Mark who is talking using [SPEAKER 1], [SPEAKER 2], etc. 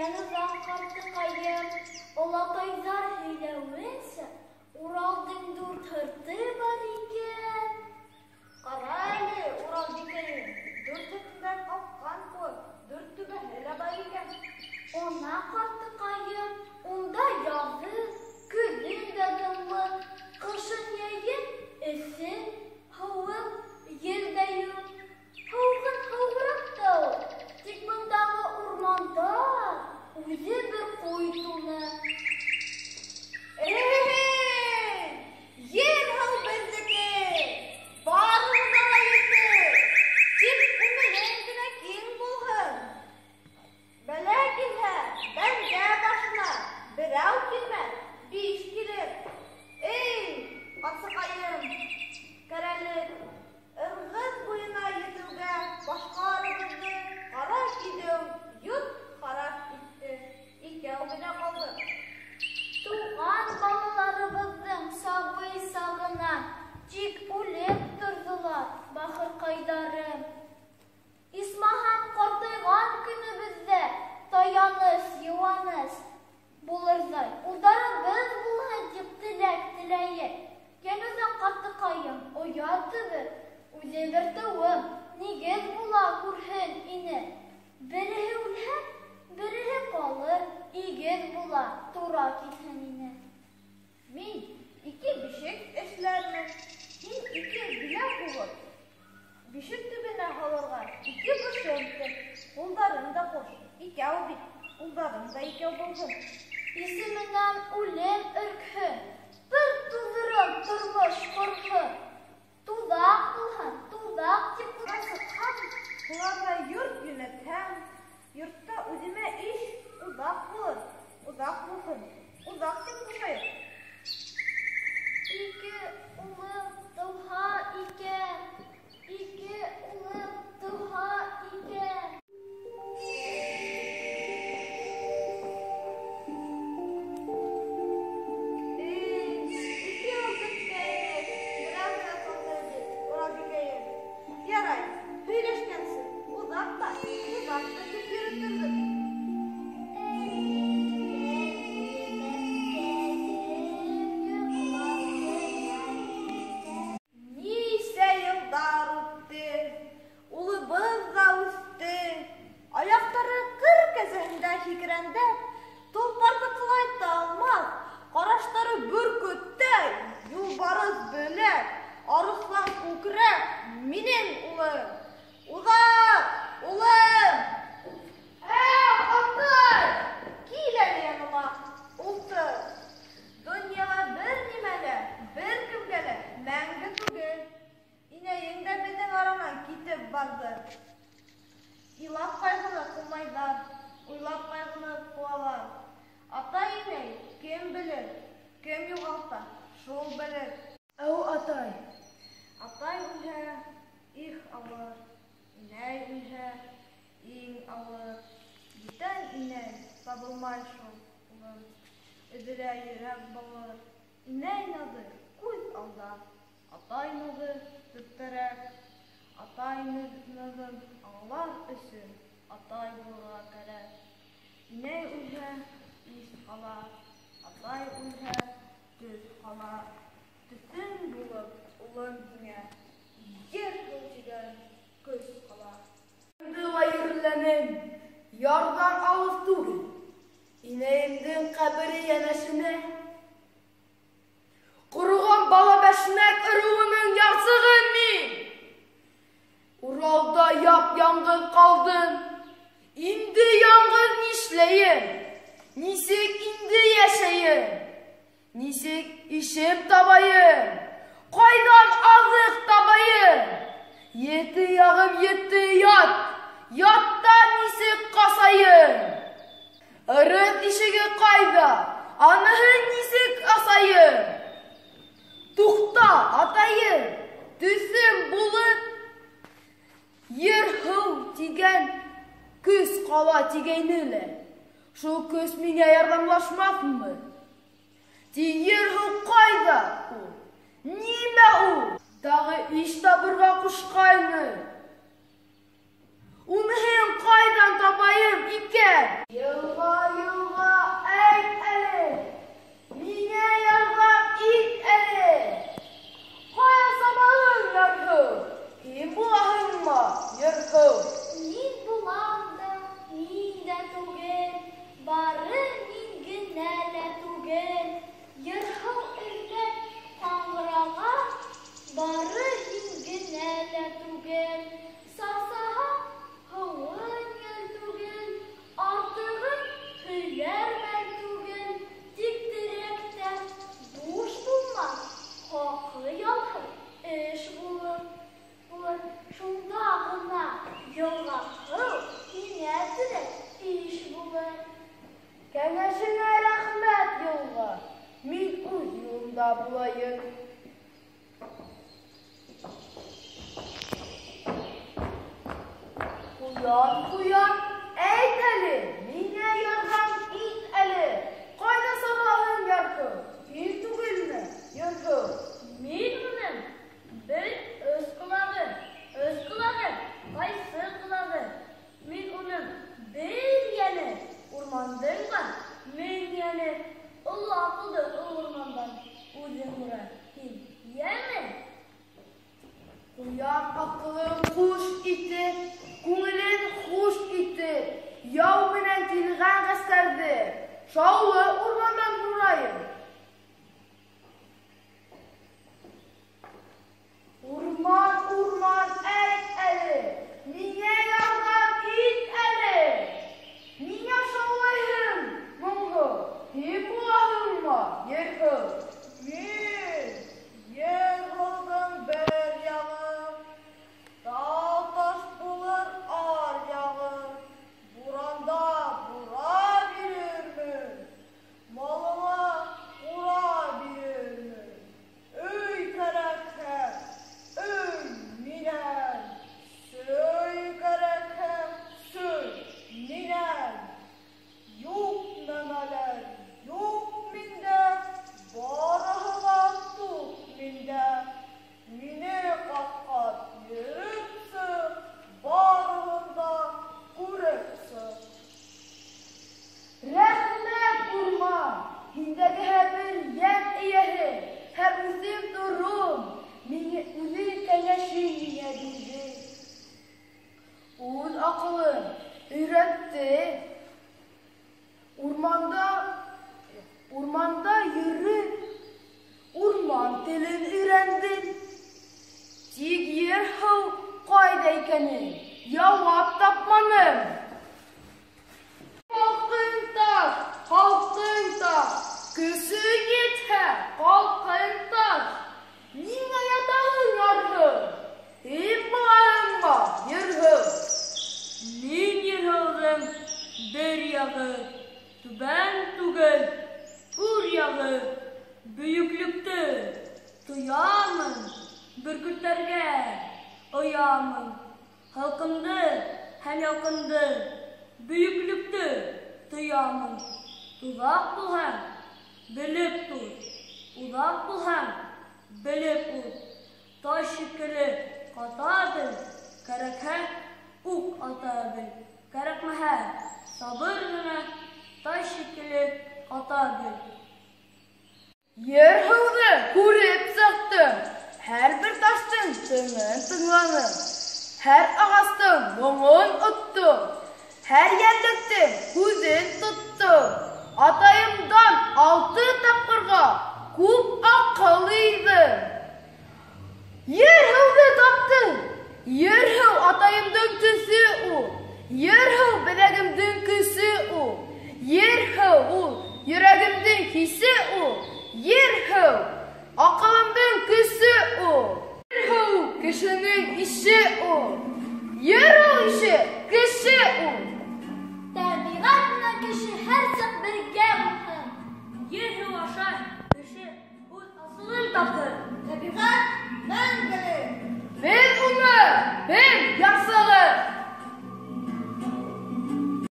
[SPEAKER 1] Йәнозаҡ ҡартыҡайым, олатайҙар һөйләүенсә, Уралдың дүрт һырты бар икән.
[SPEAKER 2] Ҡара әле, Уралбикәйем, дүрт һыртындай ҡалҡҡан кеүек, дүрт түбәһе лә бар икән.
[SPEAKER 1] Ана, ҡартыҡайым, унда яҙы, көҙөн дә дымлы, ҡышын йәйен эҫе, һыуыҡ, ел дә юҡ. Һыуығын һыуығыраҡ та ул, тик бындағы урмандар үҙе бер ҡуй туны.
[SPEAKER 2] Эй, ер-һыу беҙҙеке, барыһына ла етер, тик күңелең генә киң булһын. Бәлә килһә, бәндә башына, берәү килмәҫ, биш килер. Эй, ҡарсыҡайым, кәрәлек, Ырғыҙ буйына етеүгә башҡаларыбыҙҙы ҡара киҙеү йорт харап итте, икәү генә ҡалдыҡ.
[SPEAKER 1] Туған балаларыбыҙҙың сабый сағынан тик үлеп торҙолар бахырҡайҙарым. Исмаһам ҡартайған көнөбөҙҙә таяныс, йыуаныс булырҙай улдарыбыҙ булһын тип теләк теләйек. Йәнозаҡ ҡартыҡайым, оя төбө, үҙе бер тыуым, нигеҙ була күрһен ине. Береһе үлһә, береһе ҡалыр, игеҙ була тура китһен ине.
[SPEAKER 2] Мин ике бишек эшләрмен, һин ике билә һуғып, бишек төбөнә һалырға ике бышым тот, ҡулдарың да ҡуш, икәү бит, улдарың да икәү булһын.
[SPEAKER 1] Исеменән үлем өркһөн, бер туҙҙырып тормош ҡорһон. Туҙаҡ булһын, туҙаҡ тип
[SPEAKER 2] Сыҡһам, уларға йорт йүнәтһәм, йортта үҙемә иш уҙаҡ булыр, уҙаҡ булһын, уҙаҡ тип ҡушайыҡ.
[SPEAKER 1] Ике улым тыуһа икән, ике улым тыуһа икән.
[SPEAKER 2] Эй, ике ул көткәйнек, берәү генә ҡалды бит, Уралбикәйем. Ярай, һөйләшкәнсе, уҙаҡ та, уҙаҡ та тип йөрөтөрбөҙ. Нисә йылдар үтте, улыбыҙ ҙа үҫте, аяҡтары ҡыр кәзәһендә һикерәндәп, толпарҙы ҡылайта алмаҫ, ҡараштары бөркөттәй, юлбарыҫ беләк, арыҫлан күкрәк, минең улым. Уҙаҡ, улым! Әү, атай! Кил әле яныма, ултыр. Донъяла бер нимә лә, бер кемгә лә мәңге түгел. Инәйең дә беҙҙең аранан китеп барҙы. Илап ҡайғыны ҡыумайҙар, уйлап ҡайғыны ҡыуалар. Атай-инәй кем белер, кем юғалта, шул белер.
[SPEAKER 3] Әү, атай!
[SPEAKER 2] Атай үлһә, их ауыр, инәй үлһә, иң ауыр. Бүтән инәй табылмай шул, улым. Өҙөлә йөрәк бауыр. Инәй наҙы күҙ алда, атай наҙы төптәрәк. Атай наҙын аңлар өсөн атай булырға кәрәк. Инәй үлһә, ис ҡала, атай үлһә, төҫ ҡала. Төҫөң булып, улым һиңә, ер-һыу тигән көс ҡала.
[SPEAKER 3] Инде ла ерләнем, ярҙан алыҫ түгел, инәйемдең ҡәбере йәнәшенә. Ҡороған бала бәшмәк ырыуының ярсығы мин. Уралда яп-яңғыҙ ҡалдым. Инде яңғыҙ нишләйем? Нисек инде йәшәйем? Нисек ишем табайым? Ҡайҙан аҙыҡ табайым? Ете яғым ете ят, яттан нисек ҡасайым? Ырыҫ ишеге ҡайҙа? Аныһын нисек асайым? Туҡта, атайым, төҫөм булып, ер-һыу тигән көс ҡала тигәйне лә. Шул көс миңә ярҙамлашмаҫмы? Тик ер-һыу ҡайҙа ул? Нимә ул? Тағы иш табырға ҡушҡайны. Уныһын ҡайҙан табайым икән? Йылға Кәңәшеңә рәхмәт, йылға. Мин үҙ юлымда булайым. Ҡуян, ҡуян, әйт әле, миңә ярҙам ит әле. Ҡайҙа сабаһың, ярһыу? Һин түгелме, йырһыу?
[SPEAKER 1] Мин уның бер өс ҡолағы, өс ҡолағы, ҡайсы ҡолағы. Мин уның бер йәне, урмандың бар мең йәне. Оло аҡылды ул урмандан үҙең һора, һин йәме?
[SPEAKER 3] Ҡуян аҡылын ҡуш итеп, күңелен хуш итеп, яу менән килгән ғәскәрҙе шаулы урмандан һорайым. Урман, урман, әйт әле, миңә ярҙам ит әле. Ниңә шаулайһың, моңһоу? Һин булаһыңмы, ерһыу?
[SPEAKER 2] Мин ер-һыуҙың бер яғы, тау-таш булыр ар яғы. Буранда бура бирермен, малыңа ҡура бирермен. Өй кәрәкһә, өй минән, сөй кәрәкһә, сөй минән. Юҡ нәмәләр юҡ миндә, барыһы ла туҡ миндә. Мине ҡат-ҡат йөрөп сыҡ, барыһын да күреп сыҡ.
[SPEAKER 3] Рәхмәт, урман, һиндәге һәр бер йән эйәһе, һәр үҫеп тороу, миңә үҙе кәңәшен миңә бирҙе. Үҙ аҡылын өйрәтте. Урманда, урманда йөрөп, урман телен өйрәндем. Тик ер-һыу ҡайҙа икәнен яуап тапманым. Ҡалҡын таш, ҡалҡын таш, көсөң етһә, ҡалҡын таш. Ниңә ятаһың, ярһыу? Һин булаһыңмы, ерһыу?
[SPEAKER 4] Мин ерһыуҙың бер яғы, түбән түгел, үр яғы. Бөйөклөктө тоямын, бөркөттәргә оямын. Халҡымды һәм ялҡынды, бөйөклөктө тоямын. Туҙаҡ булһаң, белеп туҙ, уҙаҡ булһаң, белеп уҙ. Таш шикелле ҡата бел, кәрәкһә уҡ ата бел. Кәрәкмәһә сабыр ғына таш шикелле ҡата бел.
[SPEAKER 3] Ер-һыуҙы күреп сыҡтым, һәр бер таштың тыңын тыңланым, һәр ағастың моңон оттом, һәр йәнлектең һүҙен тоттом. Атайымдан 6 тапҡырға күп аҡыл йыйҙым. Ер-һыуҙы таптым, ер-һыу атайымдың төҫө ул, ер-һыу беләгемдең көсө ул, ер-һыу ул йөрәгемдең хисе ул, ер-һыу